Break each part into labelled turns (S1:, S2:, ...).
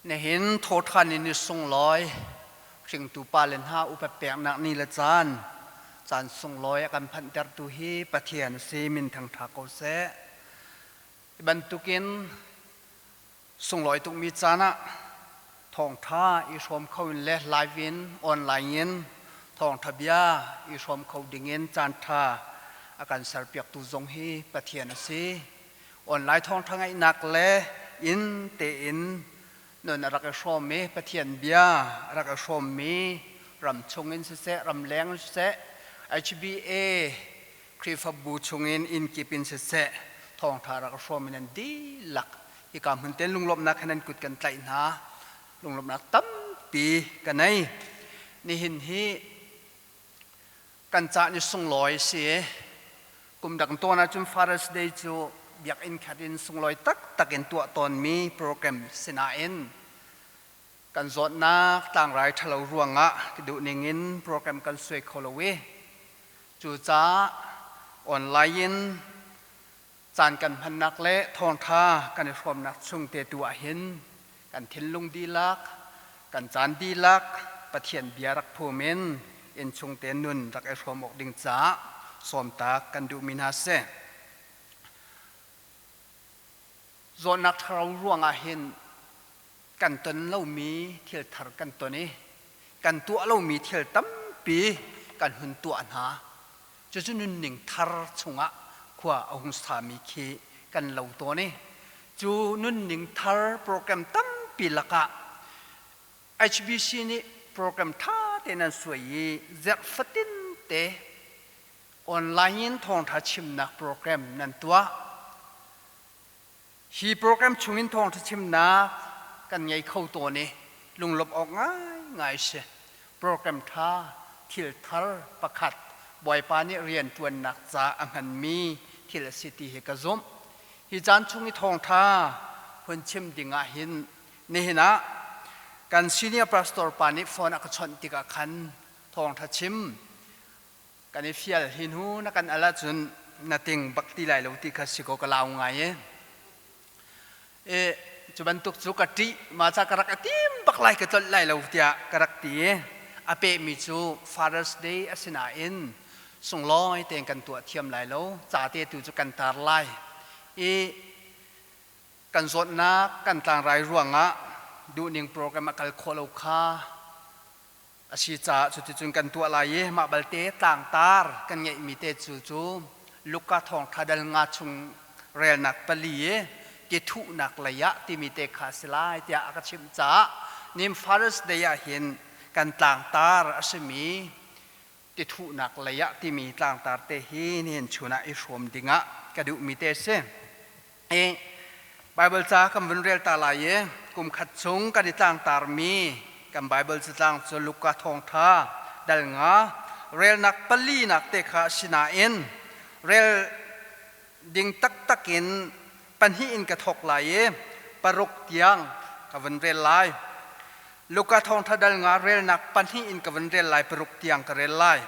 S1: Nihin thawṭhan in i sunglawi hringtu pale hna upat peknak ni le caan, caan sunglawi a kan phanhtertu hi Pathian a si, min thangṭha ko seh. Hi bantukin sunglawi tukmi caan ah thawngṭha i hrawm kho in le live in, online in thawngṭha bia i hrawm kho dingin caanṭha a kan serpiaktu zong hi Pathian a si. Online thawngṭha ngaihnak le inn tein nun a rak i hrawm i Pathian bia a rak i hrawmmi ram chungin siseh, ramleng in siseh, HBA Khrihfabu chungin inn kip in siseh, thawngṭha a rak i hrawm in an dihlak hika hmun tein lunglawmhnak he nan kut kan tlaih hna. Lunglawmhnak tampi ka nei. Nihin hi Kan cah ni sunglawi a si. Kum dang tawn ahcun Father's Day cu biakinn khat in sunglawi taktak in tuah tawnmi program si nain kan zawtnak tlangrai ṭhalo ruangah ka duh ning in program kan suai kho lo i cucaah online in caan kan hmannak le thawngṭha kan i hrawmnak chung te tu ahhin kan thinlung dihlak, kan caan dihlak Pathian bia rak phum in innchung te nun rak i hrawm awk ding caah sawmtak kan duhmi hna si. Zawtnak ṭhalo ruangah hin kan ton lomi thil thar kan ton i kan tuah lomi thil tampi kan hun tuah hna. Cucu nunning thar chungah khua a hung sami khi kan lo tawn i cu nunning thar program tampi lakah HBC nih program ṭha tein an suai i zerh fatin te online in thawngṭha chimnak program nan tuah. Hi program chungin thawngṭha chimnak kan ngei kho tawn i lunglawmh awk ngaingai si. Program ṭha, thil thar pakhat Bawipa nih rianṭuannak ca a hmanmi thil a si ti hi ka zumh. Hi caan chung i thawngṭha hun chim ding ah hin nihin ah kan senior pastor pa nih phone a ka chawnh tikah khan thawngṭha chim kan i fial hi hnu na kan al ahcun na ting bak ti lai lo ti kha si ko ka lau ngai i e cu bantuk cu ka ṭih ma ca ka rak a tim bak lai ka tlolh lai lo tiah ka rak ti i a pehmi cu Father's Day a si nain sunglawi tein kan tuah thiam lai lo ca te tu cu kan tar lai i kan zawtnak kan tlangrai ruangah duhning program a kal khawh lo kha A si caah cuticun kan tuah lai i mah balte tlangtar kan ngeihmi te cu cu Luka thawngṭha dal nga chung relnak pali i tithuhnak lei ah timi te kha a si lai tiah a ka chimh caah nim Father's Day ah hin kan tlangtar a simi tithuhnak lei ah timi tlangtar te hi nihin chun ah i hrawm dingah ka duhmi te a si. I Baibal ca kan vun rel ta lai i kum khat chung kan i tlangtarmi kan Baibal catlang cu Luka thawngṭha dal nga relnak palinak te kha a si nain rel ding taktak in pahnih in ka thawk lai i paruk tiang ka vun rel lai. Luka thawngṭha dal nga relnak pahnih in ka vun rel lai paruk tiang ka rel lai.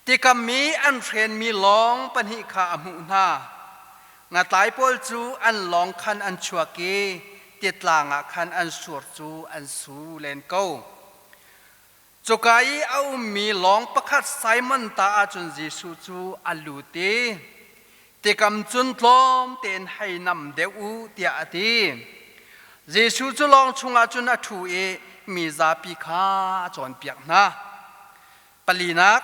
S1: Tikam i an hrenmi lawng pahnih kha a hmuh hna. Ngatlai pawl cu an lawng khan an chuak i titlang ah khan an sur cu an su len ko. Cuka i a ummi lawng pakhat Simon ta ahcun Jesuh cu a lut i tikam cun tlawm tein hei nam deuh u tiah a ti. Jesuh cu lawng chungah cun a ṭhu i mi zapi kha a cawnpiak hna. Palinak,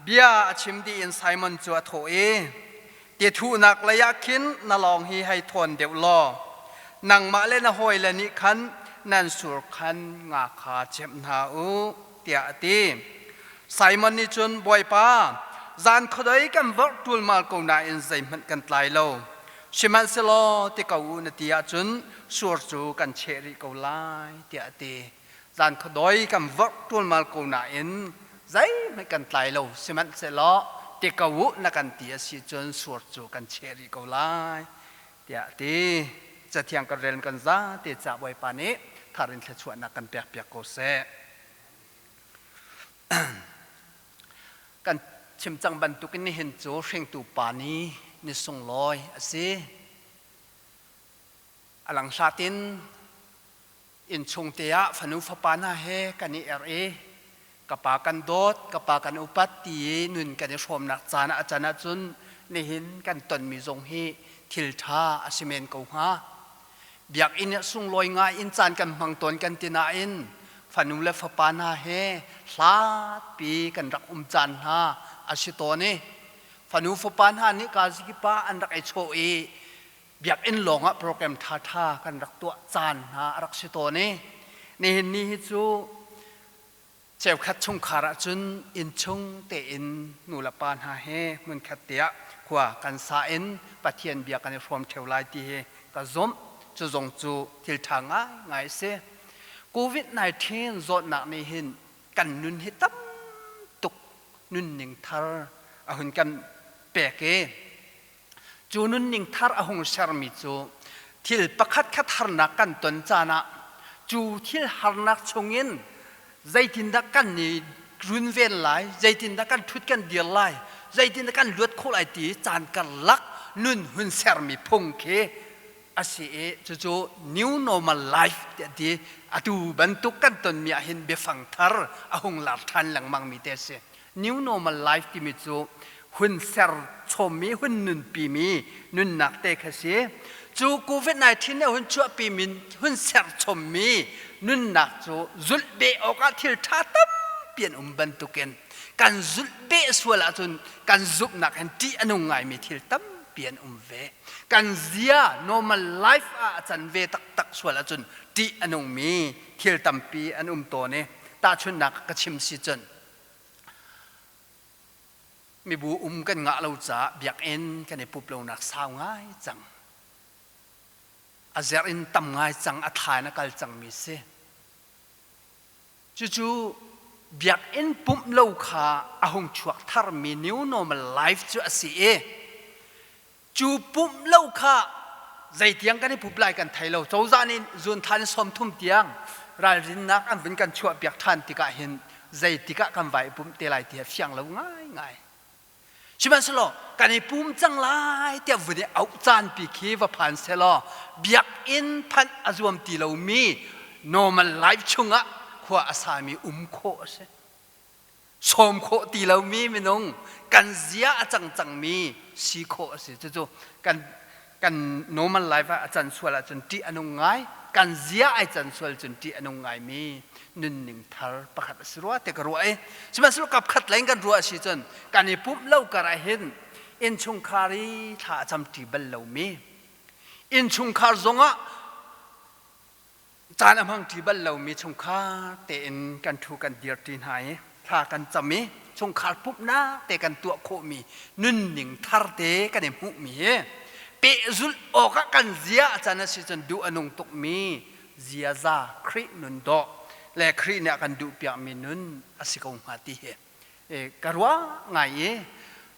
S1: bia a chim dih in Simon cu a thawh i, Tithuhnak lei ah khin na lawng hi hei thawn deuh law, nangmah le na hawile nih khan nan sur khan nga kha cemh hna u, tiah a ti. Simon nih cun, Bawipa, zan khuadei kan vorh ṭulmal ko nain zeihmanh kan tlai lo. Sihmanhsehlaw ti ko u na ti ahcun sur cu kan cheh rih ko lai, tiah a ti. Zan khuadoi kan vorh ṭulmal ko nain zeihmanh kan tlai lo. Sihmanhsehlaw ti ko u na kan ti a si cun sur cu kan cheh rih ko lai, tiah a ti. Cathiang kan rel kan zate ca Bawipa nih thar in thluachuahnak kan pekpiak ko seh. Kan chim cang bantukin nihin cu hringtu pa ni ni sunglawi a si. A langhlat in Innchung te ah fanu fapa hna he kan i erh i ka pa kan dawt, ka pa kan upat ti i nun kan i hrawmnak caan ah a can ahcun nihin kan tonmi zong hi thil ṭha a si men ko hnga. Biakinn ah sunglawi ngai in caan kan hmang tawn kan ti nain fanu le fapa hna he hlatpi kan rak um caan hna a si tawn i fanu fapa hna nih kazikipa an rak i chawh i biakinn lawngah program ṭhaṭha kan rak tuah caan hna a rak si tawn i nihin ni hi cu cheukhat chungkhar ahcun innchung tein nu le pa hna he hmunkhat te ah khua kan sa in Pathian bia kan i hrawm ṭheo lai ti hi ka zumh. Cu zong cu thil ṭha ngaingai a si. COVID-19 zawtnak nih hin kan nun hi tam tuk nunning thar a hun kan pek i Cu nunning thar a hung sermi cu thil pakhatkhat harnak kan ton caan ah cu thil harnak chungin zeitindah kan i runven lai, zeitindah kan ṭhut kan dir lai, zeitindah kan luat khawh lai ti caan karlak nun hun sermi phung khi a si i cucu new normal life tiah ti atu bantuk kan tonmi ah hin biafang thar a hung lar ṭhan lengmangmi te a si. New normal life timi cu hun ser chommi, hun nunpimi nunnak te kha si. Cu COVID-19 nih hun chuahpi min hun ser chommi nunnak cu zulh beh awkah thil ṭha tampi an um bantukin kan zulh beh sual ahcun kan zumhnak hin ṭih a nung ngaimi thil tampi an um ve. Kan zia normal life ah a can ve taktak sual ahcun ṭih a nungmi thil tampi an um tawn i tahchunhnak ka chim si cun Mibu um kan ngah lo caah biakinn kan i pup lonak sau ngai cang. A zerh in tam ngai cang, a thla in a kal cangmi si. Cucu biakinn pumh lo kha a hung chuak tharmi new normal life cu a si i Cu pumh lo kha zeitiang kan i pup lai kan thei lo. Cozah nih zunthan in 30 tiang ralrinnak an vun kan chuahpiak ṭhan tikah hin zeitik ah kan vai i pumh te lai ti a fiang lo ngaingai. Sihmanhsehlaw kan i pum cang lai tiah vun i auh caanpi khi va phan sehlaw biakinn phanh a zuam ti lomi normal life chungah khua a sami um khawh a si. Sawm khawh ti lomi minung kan zia a cang cangmi si khawh a si. Cucu kan kan normal life ah a can sual ahcun ṭih a nung ngai. Kan zia ai can sual cun ṭih a nung ngaimi nunning thar pakhat a si rua ti ka ruah i sihmanhsehlaw kap khat lei in kan ruah a si cun kan i pumh lo kar ah hin innchungkhar i thla a cam ṭi bal lomi innchungkhar zongah Caan a hmangṭi bal lomi chungkhar tein kan ṭhu kan dirṭi hna i thla kan cam i chungkhar pumhnak te kan tuah khawhmi nunning thar te kan i hmuhmi hi pehzulh awkah kan zia a can a si cun duh a nung tukmi ziaza Khrih nun dawh le Khrih nih a kan duhpiakmi nun a si ko hnga ti hi ka ruah ngai i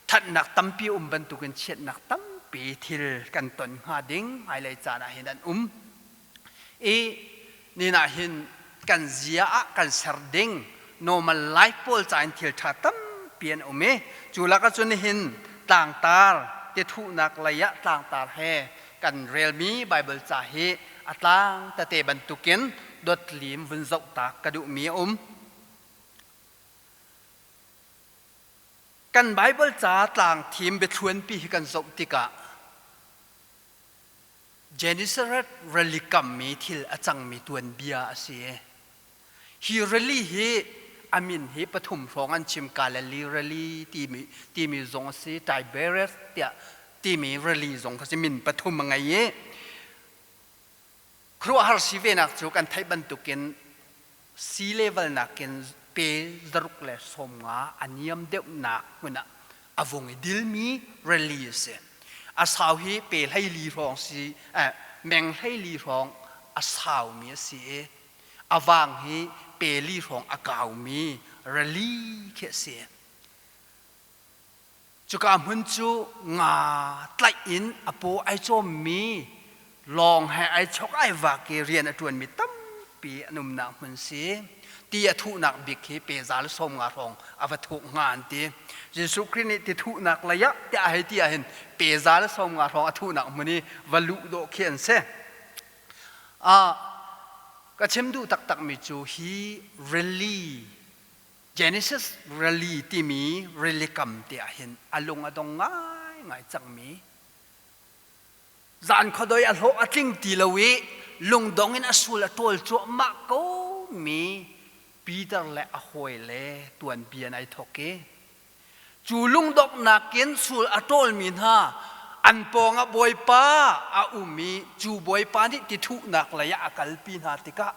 S1: ṭhatnak tampi um bantukin chiatnak tampi thil kan ton hnga ding hmailei caan ah hin an um. I nin ah hin kan zia ah kan ser ding normal life pawl ca in thil ṭha tampi an um i cu lakah cun nihin tlangtar tithuhnak lei ah tlangtar he kan relmi Bible ca hi a tlang tete bantukin dotlim vun zoh ta ka duhmi a um. Kan Bible ca tlang thim biathluanpi hi kan zoh tikah Gennesaret rili kammi thil a cangmi tuanbia a si. Hi rili hi a min hi pathum hrawng an chim Galilee rili timi, timi zong a si, Tiberias tiah timi rili zong kha si min pathum a ngei i khuaruahhar si venak cu kan theih bantukin sea level nakin pe 150 a niam deuhnak hmun ah a vung i dilmi rili a si. A sau hi pe 14 hrawng si eh, meng 14 hrawng a saumi a si i a vang hi pe li hrawng a kaumi rili khi a si. Cuka hmun cu nga tlaih in a paw ai cawmmi lawng he ai chok ai vak i rian a ṭuanmi tampi an umnak hmun si. Ti a thuhnak bik hi pe za le 50 hrawng a va thuk hnga an ti. Jesuh Khrih nih ti thuhnak lei ah tiah a hei ti ahhin pe za le 50 hrawng a thuhnak hmun i va luh dawh khi an si. Ka chim duh taktakmi cu hi rili Genesis rili timi rili kam te ah hin a lung a dong ngaingai cangmi zan khuadoi a hlawh a tling ti lo i lungdong in a sul a ṭawl cuahmah ko mi Peter le a hawile tuanbia in ai thawk i Cu lungdonghnak in sul a ṭawlmi hna an pawngah Bawipa a um i cu Bawipa nih tithuhnak lei ah a kalpi hna tikah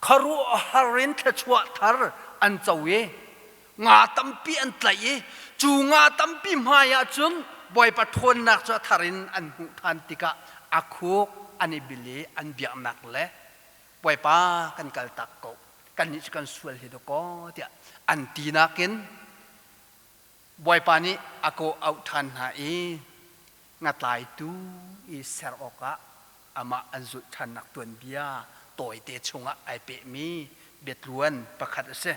S1: khuaruahhar in thluachuah thar an co i nga tampi an tlaih i cu nga tampi hmai ah cun Bawipa ṭhawnnak cu a thar in an hmuh ṭhan tikah a khuk an i bil i an biaknak le Bawipa kan kaltak ko kannih cu kan sual hi dawkaw tiah an ti nakin Bawipa nih a kawh auh ṭhan hna i ngatlaitu i ser awkah amah an zulh ṭhannak tuanbia tawite chungah ai pehmi biatluan pakhat a si.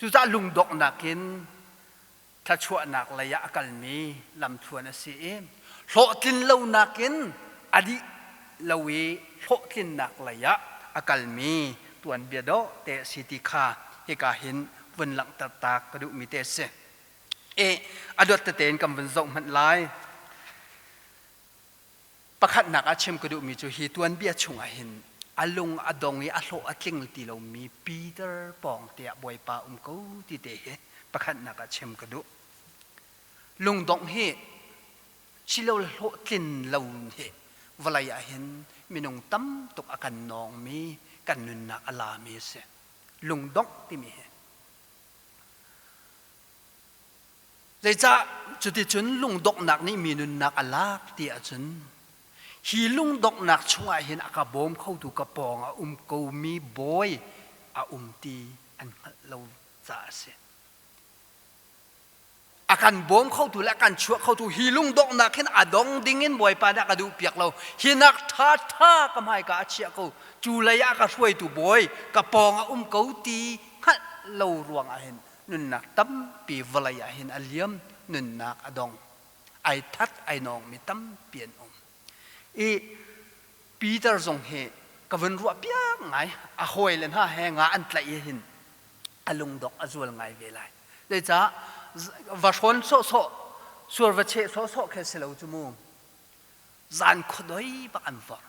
S1: Cucaah lungdonghnak in thluachuahnak lei ah a kalmi lamthluan a si i hlawhtlin lonak in a dih lo i hlawhtlinnak lei ah a kalmi tuanbia dawh te a si ti kha hika hin vun langhter ta ka duhmi te a si. E a dot tete in kan vun zoh hmanh lai. Pakhatnak ah chim ka duhmi cu hi tuanbia chungah hin a lung a dong i a hlawh a tling ti lomi Peter pawng te ah Bawipa um ko ti te hi pakhatnak ah chim ka duh. Lungdongh hi silo hlawhtlin lo hi vawlei ah hin minung tam tuk a kan nawngmi kan nunnak a lami a si. Lungdongh timi hi. Zeicah cuticun lungdonghnak nih mi nunnak a lak ti ahcun hi lungdonghnak chungah hin a ka bawm khotu ka pawng a um komi bawi a um ti an hngalh lo caah a si. A kan bawm khotu le a kan chuah khotu hi lungdonghnak hin a dong ding in Bawipa nih a ka duhpiak lo. Hi nak ṭha ṭha ka hmaika a chiah ko. Cu lei ah ka hruaitu bawi ka pawng a um ko ti hngalh lo ruangah hin nunnak tampi vawlei ah hin a liam nunnak a dong ai that ai nawngmi tampi an um i Peter zong hi ka vun ruah piak ngai a hawi le hna he nga an tlaih i hin a lungdong a zual ngai ve lai zeicah va hrawn sawhsawh suar va cheh sawhsawh khe si lo cu mu zan khuadoi bak an vor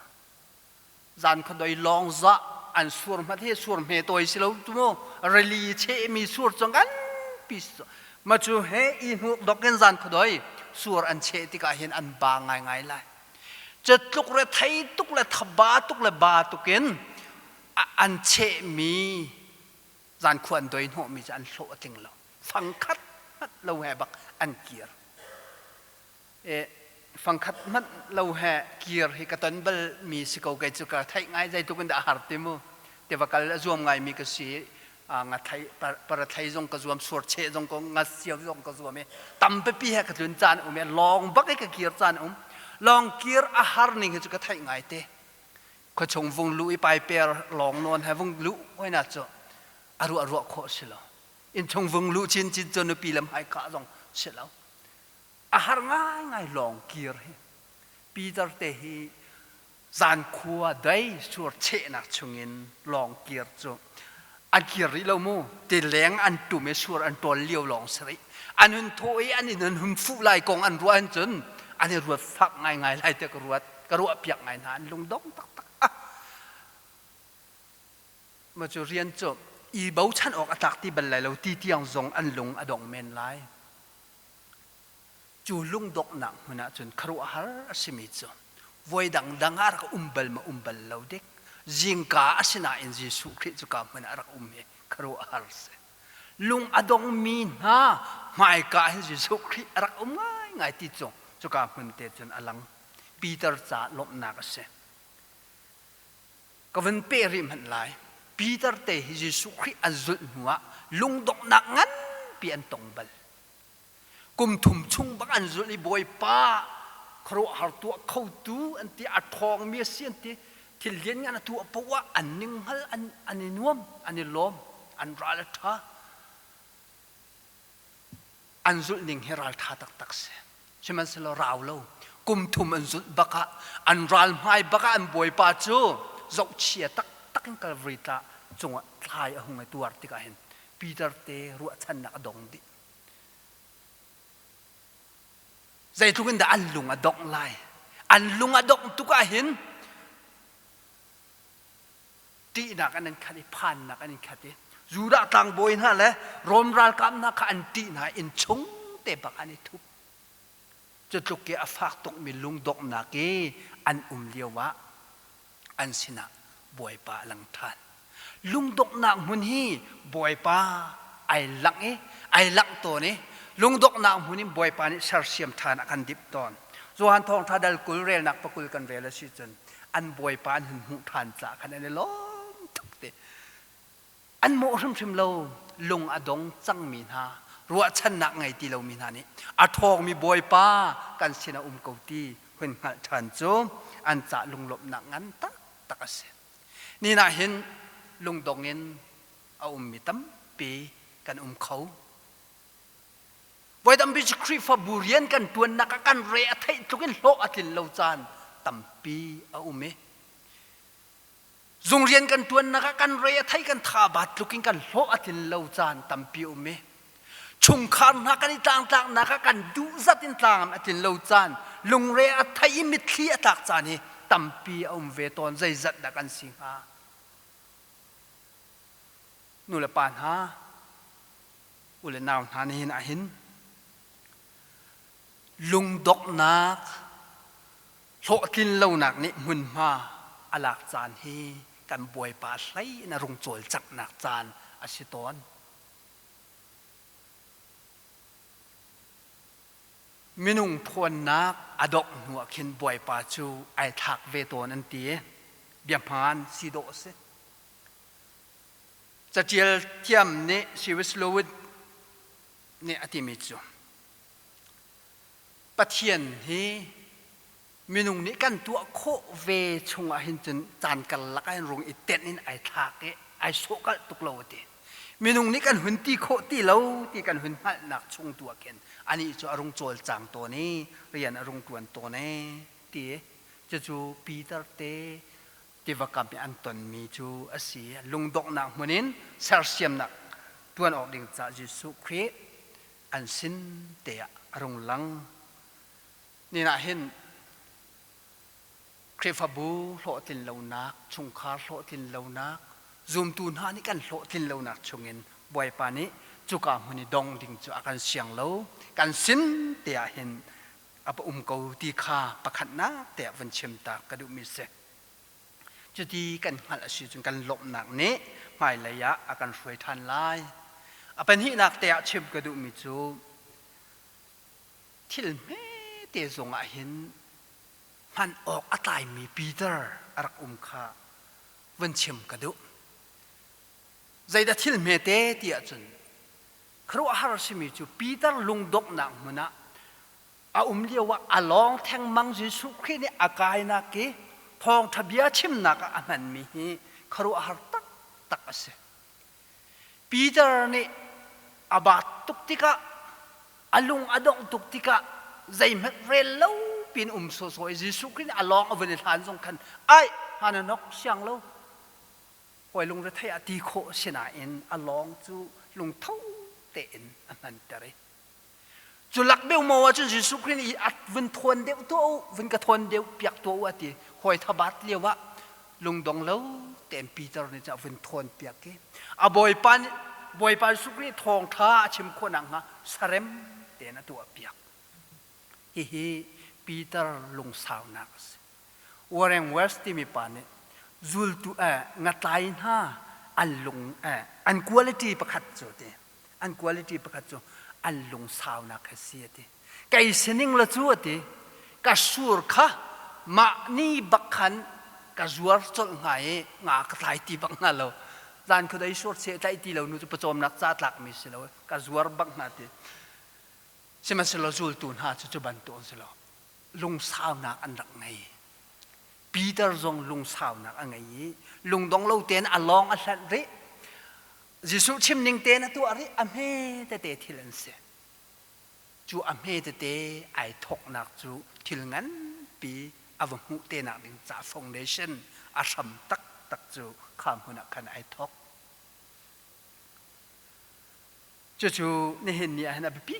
S1: Zan khuadoi lawng zah an sur hmat hi sur hme tawi si lo tu mu rili chehmi sur cu nganpi ma cu he i hnuk dok in zan khuadoi sur an cheh tikah hin an ba ngaingai lai. Catluk re thei tuk le thaba tuk le ba tuk in an chehmi zan khua an doi hnawhmi cu an hlawh a tling lo. Fangkhat hmanh lo he bak an kir. Fangkhat hmanh lo he kir hi ka ton bal mi si ko kei cu ka theih ngai zeitluk in dah a har ti mu tiva kal a zuam ngai mi ka si nga thei para thlei zong ka zuam sur cheh zong ko nga siau zong ka zuam i tampipi he ka tlun caan um i lawng bak i ka kir caan um lawng kir a har ning hi cu ka theih ngai te khuachung vung lu i paiper lawng nawn he vung lu hoina cu a ruah ruah khawh si lo innchung vung lu chin chin cu nupi lam hai ka zong si lo A har ngaingai lawng kir hi. Peter te hi zan khua dei sur chehnak chungin lawng kir cu an kir rih lo mu ti leng an tum i sur an ṭawl lio lawng si rih an hun thawh i an in an hun fuh lai kong an ruah cun an i ruat fak ngaingai lai te ka ruat ka ruah piak ngai hna an lungdong taktak ah ma cu rian cu i bochan awk a tlak ti bal lai lo ti tiang zong an lung a dong men lai Cu lungdonghnak hmun ah cun khuaruahhar a simi cu voi dangdang ah rak um bal ma um bal lo dik zingka a si nain Jesuh Khrih cu ka hmun ah rak um hi khuaruahhar si. Lung a dongmi hna hmaika hin Jesuh Khrih a rak um ngaingai ti cu cuka hmun te cun a lang. Peter ca lawmhnak a si. Ka vun peh rih hmanh lai. Peter te hi Jesuh Khrih an zulh hnu ah lungdonghnak nganpi an tong bal. Kum thum chung bak an zulh i Bawipa khuaruahhar tuah khotu an ti, a ṭhawngmi a si an ti. Thil lianngan a tuah paoh ah an ninghngal, an, an i nuam, an i lawm, an ral a ṭha. An zulh ning hi ralṭha taktak si. Sihmanhsehlaw rau lo, kum thum an zulh bak ah, an ral hmai bak ah an Bawipa cu zohchia taktak. taktak in Calvary tla cungah thlai a hung i tuar tikah hin Peter te ruahchannak a dong dih. Zeitluk in dah an lung a dongh lai? An lung a dongh tuk ah hin ṭihnak an in khat i phannak an in khat i Judah tlangbawi hna le Rom ralkap hna kha an ṭih hna inn chung te bak an i thup. Cu tluk i a fak tukmi lungdonghnak i an um lio ah an sinah Bawipa a lang ṭhan. Lungdonghnak hmun hi Bawipa ai langh i ai langh tawn i lungdonghnak hmun in Bawipa nih sersiam ṭhan a kan dip tawn. Johan Thawngṭha dal 20 relnak pakul kan rel a si cun an Bawipa an hun hmuh ṭhan caah khan an i lawm tuk te. An mawh hrimhrim lo, lung a dong cangmi hna, ruahchannak ngei ti lomi hna nih a ṭhawngmi Bawipa kan sin a um ko ti hun hngalh ṭhan cu an cah lunglawmhnak ngan taktak a si. Nihin ah hin lungdong in a ummi tampi kan um kho. Voi tampi cu Khrihfabu rian kan ṭuannak ah kan re a theih tluk in hlawh a tlin lo caan tampi a um i Zung rian kan ṭuannak ah kan re a thei kan tha bat tluk in kan hlawh a tlin lo caan tampi um i chungkhar hna kan i tlangtlaknak ah kan duh zat in tlang a tlin lo caan lungre a thei i mitthli a tlak caan hi tampi a um ve tawn zeizat dah kan si hnga nu le pa hna u le nau hna nihin ah hin lungdonghnak Hlawhtlinlonak nih hmunhma a lak caan hi kan Bawipa hlei in a rung cawlcanghnak caan a si tawn. Minung ṭhawnnak a dongh hnu ah khin Bawipa cu ai thlak ve tawn an ti. Biahmaan si dawh a si. Caṭial thiam nih C.S. Lewis nih a timi cu Pathian hi minung nih kan tuah khawh ve chungah hin cun caan karlak ah hin rung i tenh in ai thlak i ai sawhkalh tuk lo a ti. Minung nih kan hun ti khawh ti lo ti kan hun hngalhnak chung tu ah khin anih cu a rung cawlcang tawn i rian a rung ṭuan tawn e ti cucu Peter te tiva kam i an tonmi cu a si. Lungdonghnak hmun in sersiamnak ṭuan awk ding caah Jesuh Khrih an sin te ah a rung lang. Ni ah hin Khrihfabu hlawhtlin lonak, chungkhar hlawhtlin lonak, zumtu hna nih kan hlawhtlin lonak chungin Bawipa nih cuka hmun i dong ding cu a kan siang lo. Kan sin te ah hin a um ko ti kha pakhatnak te ah vun chim ta ka duhmi si. Cuti kan hngalh a si cun kan lawmhnak nih hmailei ah a kan hruai ṭhan lai. A pahnihnak te ah chim ka duhmi cu thil hmete zong ah hin hman awk a tlaimi Peter a rak um kha vun chim ka duh. Zeidah thil hmete ti ahcun khuaruahhar a simi cu Peter lungdonghnak hmun ah a um lio ah a lawng thengmang Jesuh Khrih nih a kainak i thawngṭha bia chimnak ah a hmanmi hi khuaruahhar taktak a si. Peter nih a baat tuk tikah a lung a dongh tuk tikah zeihmanh rel lo piin um sawsawh i Jesuh Khrih nih a lawng a vun i hlan zong khan ai hana nok siang lo hawi lungrethei ah ti khawh sinain a lawng cu lungtho tein a hmanter i Cu lak deuhmo ahcun Jesuh Khrih nih a vun thawn deuh tuah u, vun ka thawn deuh piak tuah u a ti. Hawi thabat lio ah lungdong lo tein Peter nih cun a vun thawn piak i a Bawipa nih Bawipa Jesuh Khrih thawngṭha a chim khawh nakhnga sarem tein a tuah piak. Hihi Peter lungsaunak a si. Warren West timi pa nih zultu eh, ngatlai hna an lung eh, an quality pakhat cu ti an quality pakhat cu an lungsaunak he si a ti kei sining la cu a ti ka sur kha mah ni bak khan ka zuar colh hnga i nga ka tlai ti bak hnga lo zan khuadei sur che tlaih ti lo nu cu pawcawmnak ca tlak mi si lo ka zuar bak hnga ti sihmanhsehlaw zultu hna cu cu bantuk an si lo lungsaunak an rak ngei Peter zong lungsaunak a ngei i lungdong lo tein a lawng a hlanh rih Jesuh chim ning tein a tuah rih a hme tete thil an si. Cu a hme tete ai thawknak cu thil nganpi a va hmuh te nak ding ca foundation a hram taktak. taktak cu kha hmun ah khan ai thawk. Cucu nihin ni ah hin a biapi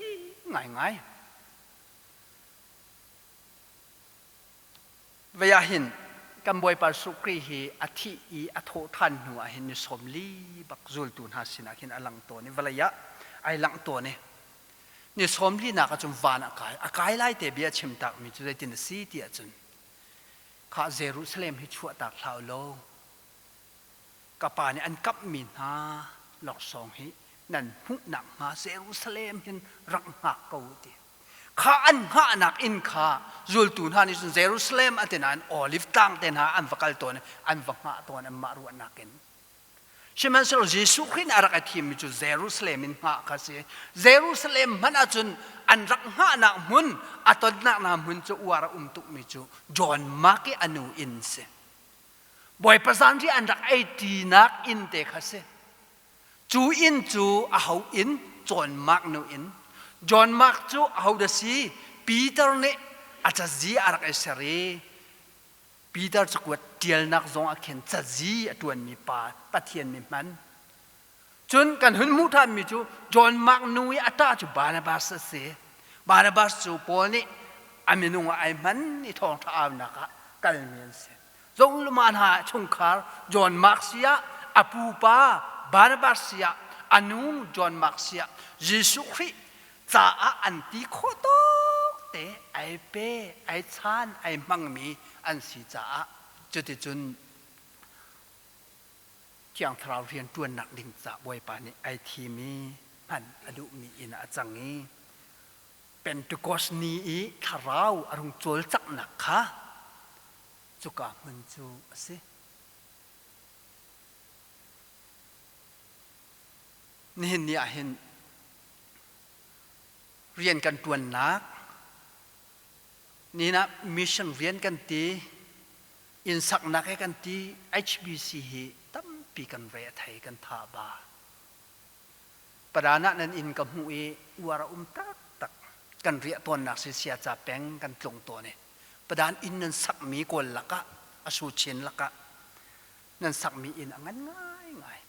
S1: ngaingai. Vei ah hin kan Bawipa Jesuh Khrih hi a thih i a thawh ṭhan hnu ah hin ni 40 bak zultu hna sinah khin a lang tawn i vawlei ah ai langh tawn i ni 40nak ah cun van a kai. A kai lai te bia a chim takmi cu zeitin a si ti ahcun khah Jerusalem hi chuahtak hlah u law ka pa nih an kamhmi hna laksawng hi nan hmuh nakhnga Jerusalem hin rak hngak ko u ti. Kha an hngahnak inn kha zultu hna nih cun Jerusalem a ti nain Olive tlang te hna an va kal tawn i an va hngah tawn anmah ruahnak in. Sihmanhsehlaw Jesuh Khrih nih a rak i thimmi cu Jerusalem in hngah kha a si. Jerusalem hmanh ahcun an rak hngahnak hmun, a tonnak hna hmun cu uar a um tukmi cu John Mark i a nu inn si. Bawipa zanriah an rak ei ṭinak inn te kha si. Cu inn cu aho inn? John Mark nu inn. John Mark cu ahodah si? Peter nih a cazi a rak i ser i Peter cakuat ṭialnak zong ah khin cazi a ṭuanmi pa Pathian mi hman. Cun kan hun hmuh ṭhanmi cu John Mark nu i a ṭa cu Barnabas a si. Barnabas cu Paul nih a minung ah ai hman i thawngṭha aunak ah kalmi an si. Zoluma hna chungkhar John Mark siah a pupa Barnabas siah a nu John Mark siah Jesuh Khrih caah an ti khawh tawk te ai pe ai chan ai hmangmi an si caah cuticun Thiang Thlarau rian ṭuannak ding ca Bawipa nih ai thim i hman a duhmi inn ah a cang i Pentecost ni i thlarau a rung cawlcanghnak kha cuka hmun cu a si. Nihin ni ah hin rian kan ṭuannak, nihin ah mission rian kan ti, inn saknak he kan ti, HBC hi tampi kan re a thei, kan tha ba. Padan ah nan inn ka hmuh i uar a um taktak. Kan riah tawnnak si siaca peng kan tlung tawn i Padan inn nan sakmi kawl lakah a su chin lakah nan sakmi inn a ngan ngaingai.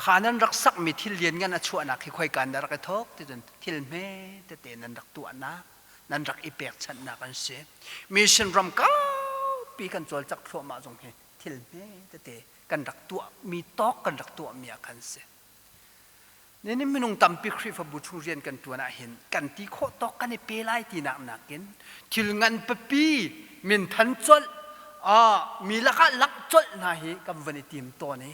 S1: Kha nan rak sakmi thil lianngan a chuahnak hi khoika in dah rak i thawk ti cun thil hme tete nan rak tuahnak, nan rak i pekchanhnak an si. Mission ram kaupi kan cawlcak thluahmah zong hi thil hme tete kan rak tuahmi tawk kan rak tuahmi ah khan si. Nihin minung tampi Khrihfabu chung rian kan ṭuan ahhin kan ti khawh tawk kan i pe lai tinak nakin thil ngan pipi minthan colh mi lakah langh colh hna hi kan van i tim tawn i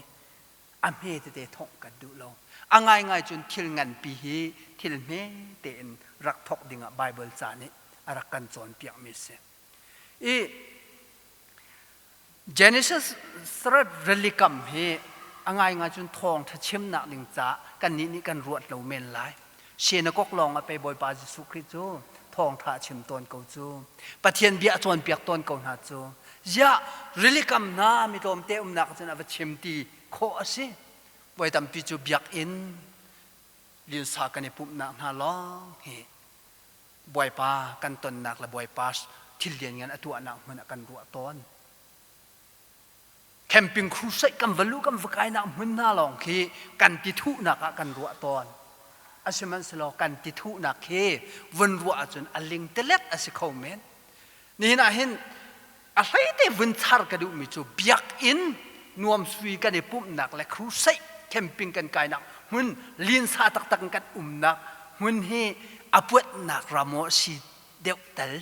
S1: a hme tete thongh kan duh lo. A ngaingai cun thil nganpi hi thil hme tein rak thawk dingah Baibal ca nih a rak kan cawnpiakmi a si. I Genesis rili kam hi a ngaingai cun thawngṭha chimnak ding caah kannih nih kan ruat lo men lai. Synagogue lawng ah pei Bawipa Jesuh Khrih cu thawngṭha a chim tawn ko cu. Pathian bia a cawnpiak tawn ko hna cu. Ziah rili kam hna mi tlawmte umnak cun a va chim ti khawh a si. Voi tampi cu biakinn linsa kan i pumhnak hna lawng hi Bawipa kan tonnak le Bawipa thil lianngan a tuahnak hmun ah kan ruah tawn. Camping crusade kan va luh kan va kainak hmun hna lawng khi kan ti thuhnak ah kan ruah tawn. Asihmanhsehlaw kan ti thuhnak khi vun ruah ahcun a ling telet a si kho men. Nihin ah hin a hleite vun char ka duhmi cu biakinn nuamsui kan i pumhnak le crusade camping kan kainak hmun linsa taktak in kan umnak hmun hi a puatnak ram si deuh tal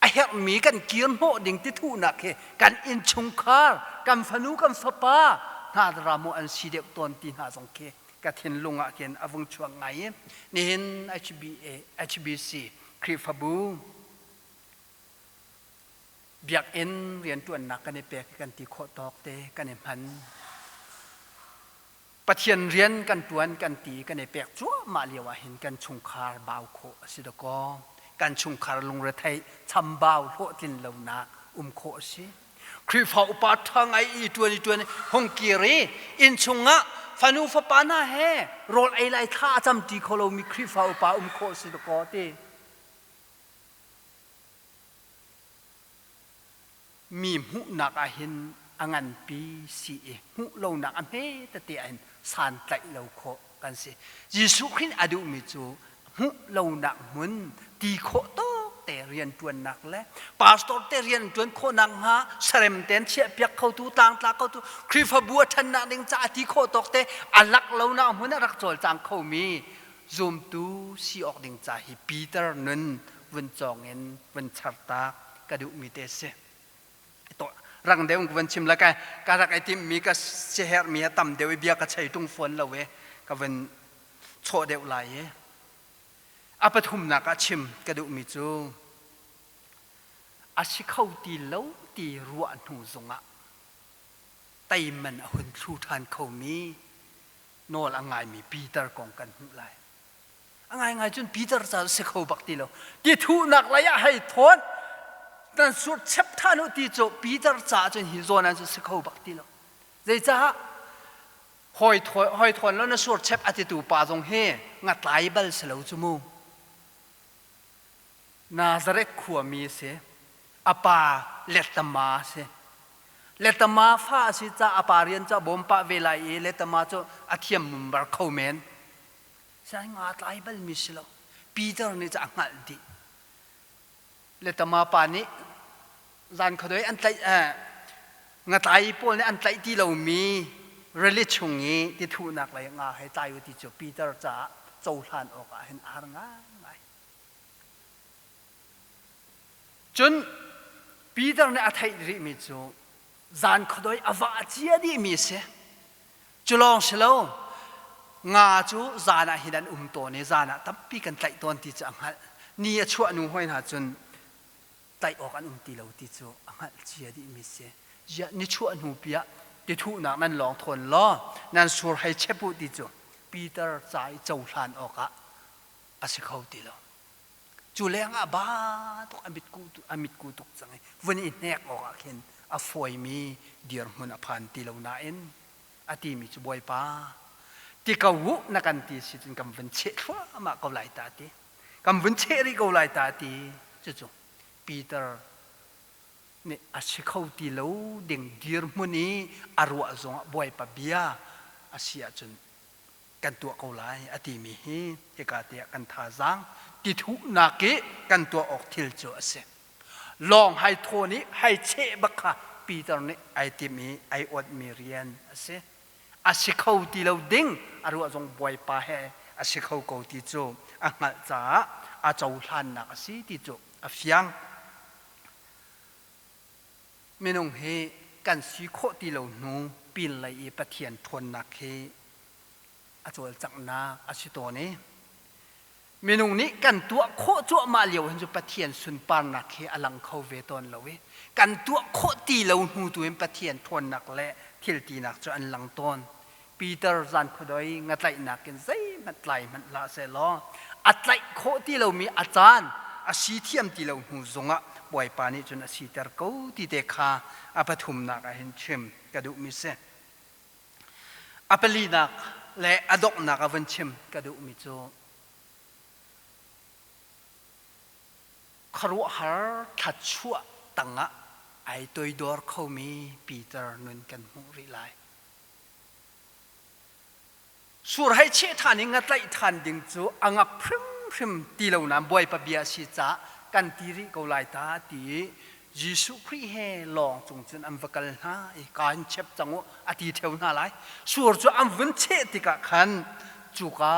S1: a herhmi kan kir hnawh ding ti thuhnak hi kan innchungkhar kan fanu kan fapa hna ram an si deuh tawn ti hna zong khi ka thinlung ah khin a vung chuak ngai i nihin HBA HBC Khrihfabu Biakinn rianṭuannak kan i pek i kan ti khawh tawk te kan i hman. Pathian rian kan ṭuan kan ti kan i pek cuahmah lio ahhin kan chungkhar bau khawh a si dakaw. Kan chungkhar lungretheih chambau hlawhtlin lonak um khawh a si. Khrihfa upa ṭha ngai i ṭuan i ṭuan i hung kir i innchung ah fanu fapa hna he rawl ei lai thla a cam ṭi kho lomi Khrihfa upa um khawh a si dakaw ti. Mi hmuhnak ah hin a nganpi si i hmuh lonak a hme tete ah hin santlaih lo khawh kan si. Jesuh Khrih a duhmi cu hmuh lonak hmun ti khawh tawk te rianṭuannak le pastor te rianṭuan khawhnak hnga sarem ten chiahpiak khotu tlangtla khotu Khrihfabu a ṭhannak ding caah ti khawh tawk te a lak lonak hmun ah rak cawlcang khomi zumtu si awk ding ca hi Peter nun vun cawng in vun chartak ka duhmi te si. Rang deuh ka van chim la ka ka rak i timhmi ka siaherhmi a tam deuh i bia ka chei tung fawn lo i ka vun chawh deuh lai i a pathumnak ah chim ka duhmi cu a si kho ti lo ti ruah hnu zongah teiman a hun thlu ṭhan khomi nawl a ngaimi Peter kong kan hmuh lai. A ngaingai cun Peter ca si kho bak ti lo. Ti thuhnak lei ah hei thawn nan sur chep ṭhan u ti cu Peter ca cun hi zawn ah cun si kho bak ti lo. Zeicah hawi hawi thawn lo na sur chep a titu pa zong hi ngatlai bal si lo cu mu. Nazareth khuami a si. A pa letama a si. Letama fa a si ca a pa rian cu a bawm pah ve lai i letama cu a thiam mumbar kho men. Sai nga tlai balmi si lo. Peter nih cu a hngalh dih. Letama pa nih zan khuadoi an tlaih ngatlai pawl nih an tlaih ti lomi rili chung i ti thuhnak lei nga hei tlai u ti cu Peter caah cohlan awk ah hin a har ngaingai. Cun Peter nih a theih rihmi cu zan khuadoi a vah cia dihmi a si. Cu lawng si lo, nga cu zan ah hin an um tawn i zan ah tampi kan tlaih tawn ti cu a hngalh. Ni a chuah hnu hoi hna cun tlaih awk an um ti lo ti cu a hngalh cia dihmi si. Ziah nichuah hnu pi ah tithuhnak nan lawng thawn law nan sur hei chep u ti cu Peter ca i cohlan awkah a si kho ti lo. Cu lengah ba tuk a mitku tuk cang i vun i hnek awkah khin a fawimi dirhmun a phan ti lo nain a timi cu Bawipa ti ko u na kan ti si cun kan vun cheh thluahmah ko lai ta ti kan vun cheh rih ko lai ta ti cucu Peter nih a si kho ti lo ding dirhmun i a ruah zongah Bawipa bia a si ahcun kan tuah ko lai a timi hi hika te ah kan thazaang tithuhnak i kan tuah awk thil cu a si. Lawng hai thawn i hai cheh bak kha Peter nih ai timh i ai awtmi rian a si. A si kho ti lo ding a ruah zong Bawipa he a si kho ko ti cu a hngalh caah a cohlannak a si ti cu a fiang. Minung hi kan si khawh ti lo hnu pinlei i Pathian ṭhawnnak hi a cawlcanghnak a si tawn i minung nih kan tuah khawh cuahmah lio hin cu Pathian sunparnak hi a lang kho ve tawn lo i kan tuah khawh ti lo hnu tu in Pathian ṭhawnnak le thiltinak cu an lang tawn. Peter zan khuadoi ngatlaihnak in zeihmanh tlai hmanh hlah sehlaw a tlaih khawh ti lomi a caan a si thiam ti lo hnu zongah Bawipa nih cun a siter ko ti te kha a pathumnak ah hin chim ka duhmi si. A palinak le a donghnak a vun chim ka duhmi cu khuaruahhar thluachuah tangah ai toidor khomi Peter nun kan hmuh rih lai. Sur hei cheh ṭhan i nga tlaih ṭhan ding cu a ngap hrimhrim ti lo nain Bawipa bia a si caah kan ti rih ko lai ta ti i Jesuh Khrih he lawng cung cun an va kal hna i kaa in chep cang u a ti ṭheo hna lai. Sur cu an vun cheh tikah khan cuka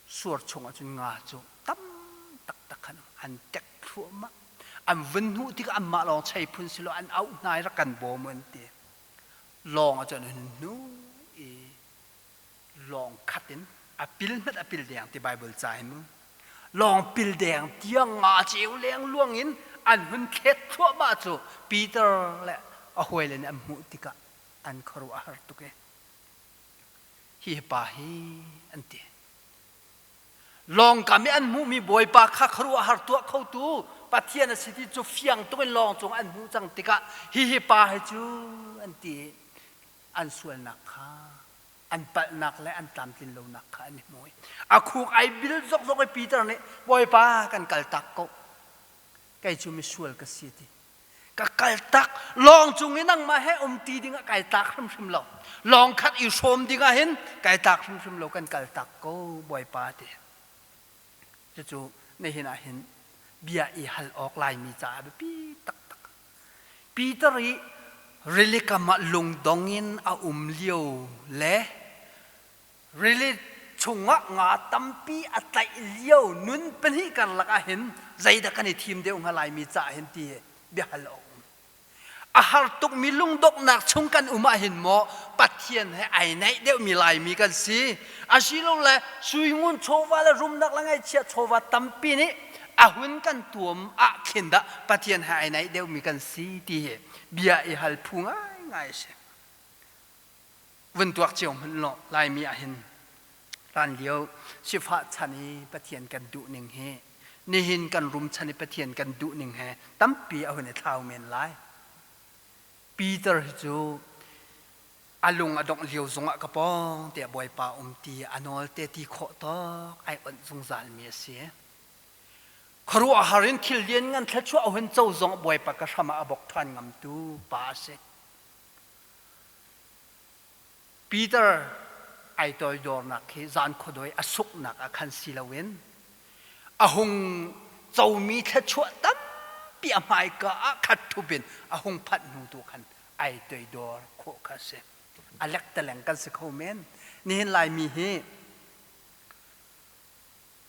S1: sur chungah cun nga cu tam taktak khan an tek thluahmah. An vun hnuh tikah anmah lawng chei phun si lo an auh hna i rak kan bawm an ti. Lawng ah cun an hun hnuh i lawng khat in a pil hmanh a pil deng ti Baibal ca hi mu. Lawng pil deng tiang nga ceu leng luang in an hun thlet thluahmah cu Peter le a hawile nih an hmuh tikah an khuaruah a har tuk i hi pa hi an ti. Lawngkam i an hmuhmi Bawipa kha khuaruahhar tuah khotu Pathian a si ti cu fiang tuk in lawng cung an hmuh cang tikah hihi pa hi cu an ti i an sualnak kha an palhnak le an tlamtlin lonak kha an i hmu i a khuk ai bil zokzok i Peter nih Bawipa kan kaltak ko kei cu misual ka si ti. Ka kal tak. Lawng cung i nangmah he um ti ding ah kai tlak hrimhrim lo. Lawng khat i hrawm ding ah hin kai tlak hrimhrim lo kan kal tak ko Bawipa ti. Cucu nihin ah hin bia i hal awk Laimi caah biapi taktak. Peter i rili kam ah lungdong in a um lio le rili chungah nga tampi a tlaih lio nun pahnih karlak ah hin zeidah kan i thim deuh hnga Laimi caah hin ti biahal awk um. A har tukmi lungdonghnak chung kan um ahhin maw Pathian he ai naih deuhmi Laimi kan si? Asilole suingun chawva le rumnak le ngaihchiah chawva tampi nih a hun kan tuam ah khin dah Pathian he ai naih deuhmi kan si ti hi bia i hal phu ngaingai a si. Vun tuak cio hmanh law Laimi ahhin hlanlio sifah chan i Pathian kan duhning hi nihin kan rum chan i Pathian kan duhning he tampi a hun i thlau men lai. Peter hi cu a lung a dongh lio zongah ka pawng tiah Bawipa um ti a nawl te ti khawh tawk ai onh zungzal mi a si. Khuaruahhar in thil lian ngan thluachuah a hun co zong Bawipa ka hram ah a bok ṭhan ngamtu pa a si. Peter ai toidornak khi zan khuadoi a suknak ah khan si loin a hung comi thluachuah tampi a hmaika ah khat ṭhup in a hung phanh hnu tu khan ai toidor khawh kha a si. A lektaleng kan si kho men. Nihin Laimi hi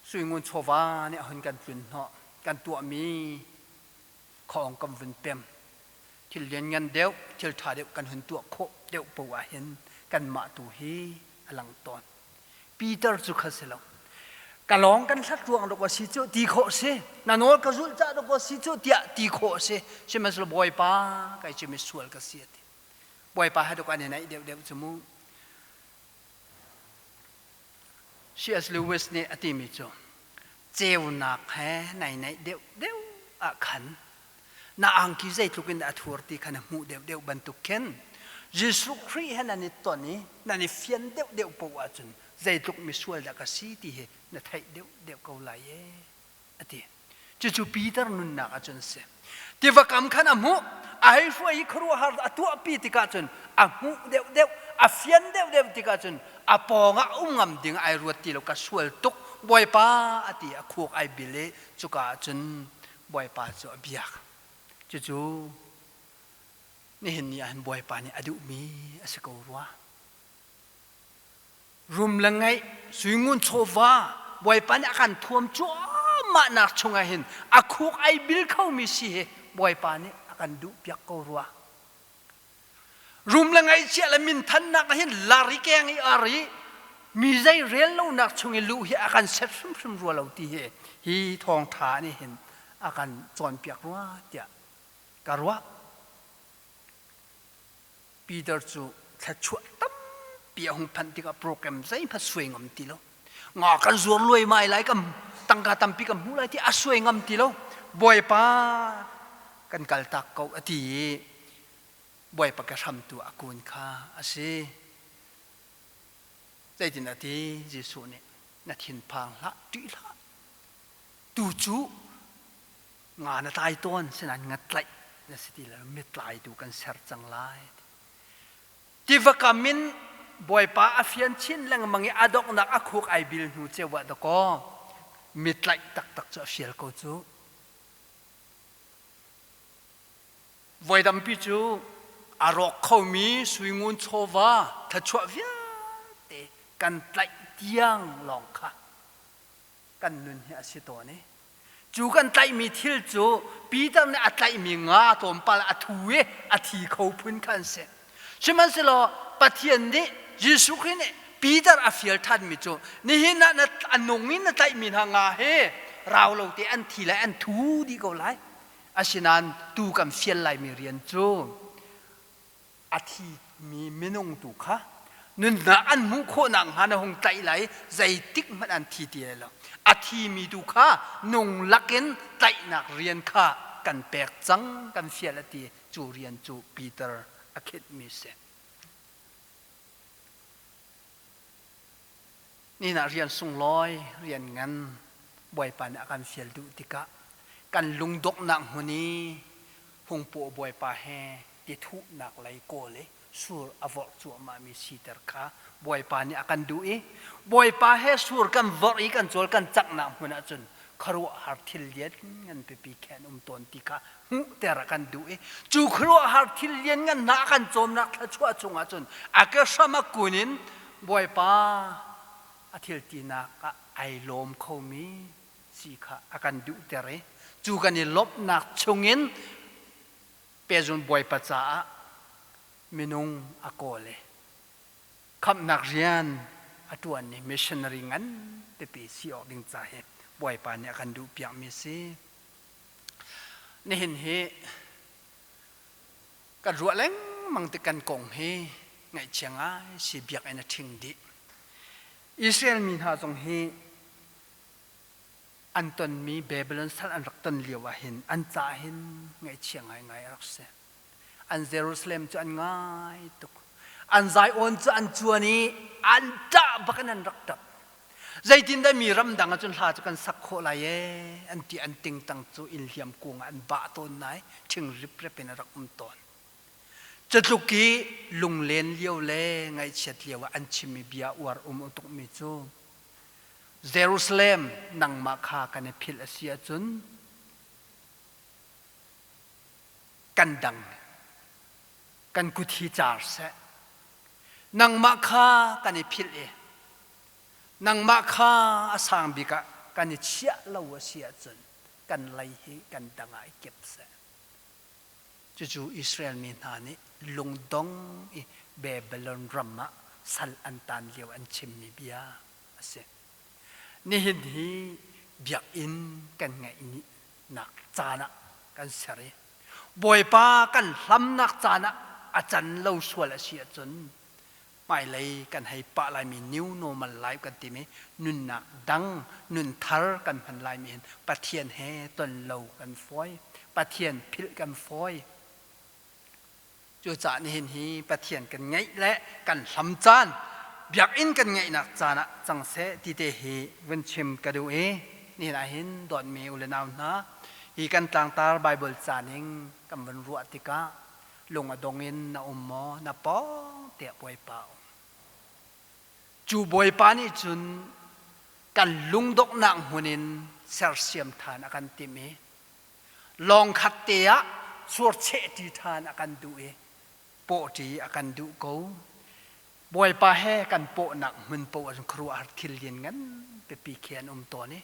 S1: suingun chawva nih a hun kan tlun hnawh kan tuahmi khawng kan vun pem. Thil lianngan deuh, thil ṭha deuh kan hun tuah khawh deuh poah ahhin kanmah tu hi a lang tawn. Peter cu kha si lo. Ka lawng kan hlat ruang dawk a si cu ti khawh si. Na nawl ka zulh cah dawk a si cu tiah ti khawh a si. Sihmanhsehlaw Bawipa kai cu misual ka si a ti. Bawipa he dawk an i naih deuhdeuh cu mu. C.S. Lewis nih a timi cu ceunak he nai naih deuhdeuh ah khan na angki zeitluk in a thur ti kha na hmuh deuhdeuh bantuk khin Jesuh Khrih he nan i ton i nan i fian deuhdeuh paoh ahcun zeitluk misual dah ka si ti hi na theih deuhdeuh ko lai ee a ti. Cucu Peter nunnak ahcun a si. Tiva kam khan a hmuh, a hei hruai i khuaruahhar a tuahpi tikah cun a hmuh deuhdeuh, a fian deuhdeuh tikah cun a pawngah um ngam ding ai ruat ti lo ka sual tuk Bawipa a ti a khuk ai bil i cuka ah cun Bawipa cu a biak. Cucu nihin ni ah hin Bawipa nih a duhmi a si ko rua. Rum le ngeih, suingun chawva, Bawipa nih a kan thuam cuahmah nak chungah hin a khuk ai bil khomi si hi Bawipa nih a kan duhpiak ko rua. Rum le ngaihchiah le minthannak ah hin lar i keng i ar i mi zei rel lonak chung i luh hi a kan set hrimhrim rua lo ti hi hi thawngṭha nih hin a kan cawnpiak rua tiah ka ruah. Peter cu thluachuah tampi a hung phanh tikah program zeihmanh suai ngam ti lo. Nga kan zuar luaimai lai kam tangka tampi kan hmuh lai ti a suai ngam ti lo. Bawipa kan kaltak ko a ti i Bawipa ka hramtu a kun kha a si. Zeitin a ti? Jesuh nih na thinphang hlah, ṭih hlah. Tu cu nga na tlai tawn sinain ngatlaih na si ti lo mitlaitu kan ser cang lai tiva kam in bawipa a fian chin lengmang i a donghnak a khuk ai bil hnu ceu ah dakaw mitlaih taktak cu a fial ko cu voi tampi cu a rawk khomi suingun chawva thluachuah vialte kan tlaih tiang lawng kha kan nun hi a si tawn i cu kan tlaihmi thil cu Peter nih a tlaihmi nga tlawmpal a thu i a thi kho phun kha an si. Sihmanhsehlaw Pathian nih Jesuh Khrih nih Peter a fial ṭhanmi cu nihin ah na a nung in na tlaihmi hna nga hi rau lo te an thi lai an thu dih ko lai. Asinain tu kan fial laimi rian cu a thimi minung tu kha nunnak an hmuh khawh nakhnga na hung tlaih lai zeitik hmanh an thi ti lai lo a thimi tu kha nung lakin tlaihnak rian kha kan pek cang kan fial a ti cu rian cu Peter a khinhmi si Nihin ah rian sunglawi, rian ngan Bawipa nih a kan fial duh tikah kan lungdonghnak hmun i Hungpaw Bawipa he ti thuhnak lei kawl i sur a vorh cuahmahmi siter kha Bawipa nih a kan duh i Bawipa he sur kan vorh i kan cawl kan canghnak hmun ahcun khuaruahhar thil lian ngan pipi khi an um tawn ti kha hmuhter a kan duh i cu khuaruahhar thil lian ngan hna a kan cawmnak thluachuah chungah cun a ke hram a kun in Bawipa a thil tinak ah ai lawm khomi si kha a kan duhter i cu kan i lawmhnak chungin pezun Bawipa caah minung a kawl i khamhnak rian a ṭuan i missionary ngan pipi si awk ding ca hi Bawipa nih a kan duhpiakmi a si. Nihin hi kan ruah lengmang tik kan kong hi ngaihchia ngai si biakinn a ṭhing dih. Israel mi hna zong hi an tonmi Babylon sal an rak ton lio ah hin an ca hin ngaihchia ngaingai a rak si. An Jerusalem cu an ngai tuk. An Zion cu an cuan i an ṭah bak in an rak ṭap. Zeitindah mi ramdang ahcun hla cu kan sak khawh lai ee an ti an tingtang cu inn hliam kung ah an bah tawn nai ṭhing riprep in a rak um tawn. Cutluk i lunglen lio le ngaihchiat lio ah an chimmi bia uar um tukmi cu Jerusalem nangmah kha kan i philh a si ahcun kan dang kan kut hi car seh nangmah kha kan i philh i nangmah kha a sang bik ah kan i chiah lo a si ahcun kan lei hi kan dang ah i kep seh. Cucu Israel mi hna nih lungdong i Babylon ram ah sal an taan lio an chimmi bia a si. Nihin hi biakinn kan ngeih nak caan ah kan ser i Bawipa kan hlamnak caan ah a can lo sual a si ahcun hmailei kan hei pah laimi new normal life kan timi nunnak dang nun thar kan hman laimi hin Pathian he ton lo kan fawi, Pathian philh kan fawi. Cucaah nihin hi Pathian kan ngeih le kan hlam caan, biakinn kan ngeihnak caan ah cang seh ti te hi vun chim ka duh i nihin ah hin dawtmi u le nau hna hi kan tlangtar Bible ca ning kan vun ruah tikah lung a dong in na um maw na pawng tiah Bawipa um. Cu Bawipa nih cun kan lungdonghnak hmun in sersiam ṭhan a kan timh i lawng khat te ah surchehṭi ṭhan a kan duh i pawhṭi a kan duh ko. Bawipa he kan pawhnak hmun paoh ah cun khuaruahhar thil lian ngan pipi khi an um tawn i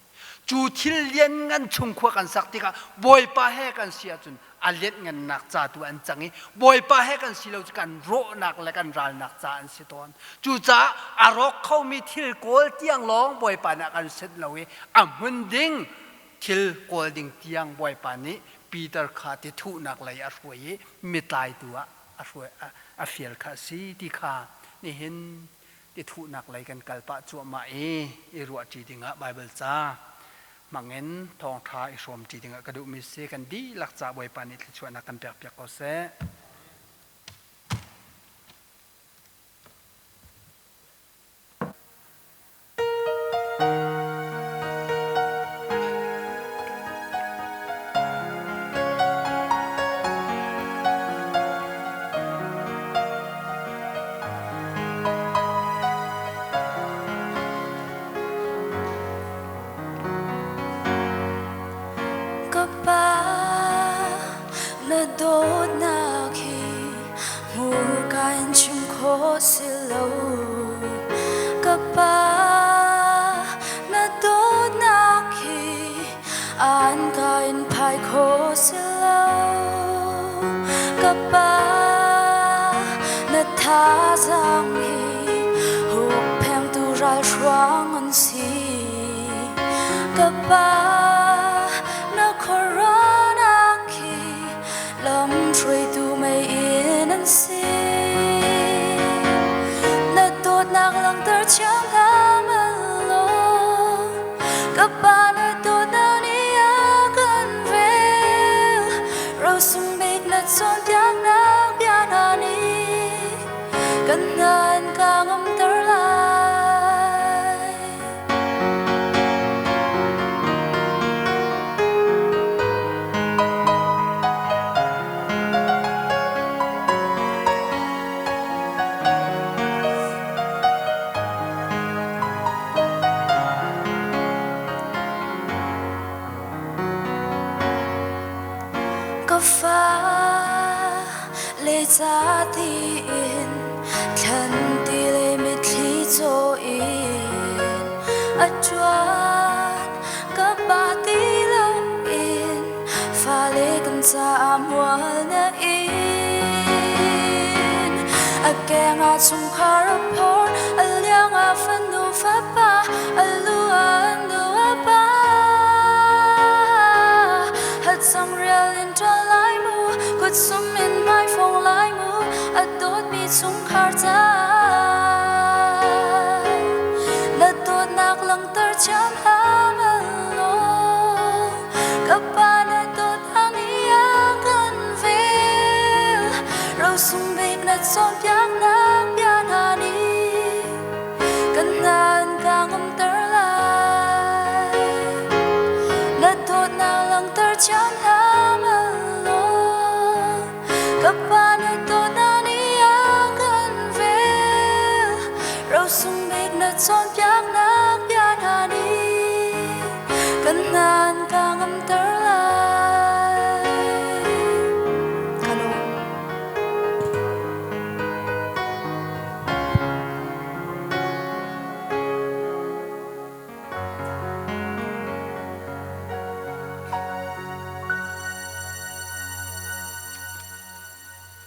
S1: cu thil lian ngan chung khua kan sak tikah Bawipa he kan si ahcun a lianhngannak ca tu an cang i Bawipa he kan si lo cu kan rawhnak le kan ralnak ca an si tawn. Cucaah a rawk khomi thil kawl tiang lawng Bawipa nih a kan senh lo i a hmun ding thil kawl ding tiang Bawipa nih Peter kha ti thuhnak lei a hruai i mitlaitu ah a hruai a fial kha a si ti kha nihin ti thuhnak lei kan kal pah cuahmah i i ruahṭi dingah Baibal ca hmangin thawngṭha i hrawmṭi dingah ka duhmi si. Kan dihlak ca Bawipa nih thluachuahnak kan pekpiak ko seh.
S2: Ka pa, na dawtnak hi hmurka in chim khawh si lo. Ka pa, na dawtnak hi an ka in phai khawh si lo. Ka pa, na thazaang hi hupphengtu ralhruang an si. Ka pa, na khuaruahnak hi lamhruaitu mei-inn an si. Na dawtnak langhter thiam hlah law, ka Pa na dawtnak nih a kan vel. Rosung bik na cawnpiaknak bia hna nih kan hna an ka ngamter lai. Ka fa le ca tiin thlan ti le mitthli caw in a ṭuan. Ka pa ti loin fale kan caah mual na in. A keng ah chungkhar a phor, a liang ah fanu fapa, a lu ah nu a pa. Hacang rial in ṭuan lai mu, kutsum in hmaifong lai mu, a dawtmi chungkhar caah. Na dawtnak langhter thiam hlah law, ka pa na dawtnak nih a kan vel. Rosung bik na cawnpiaknak bia hna nih kan hna an ka ngamter lai. Na dawtnak langhter thiam hlah law, ka pa na dawtnak nih a kan vel. Rosung bik na cawnpiak.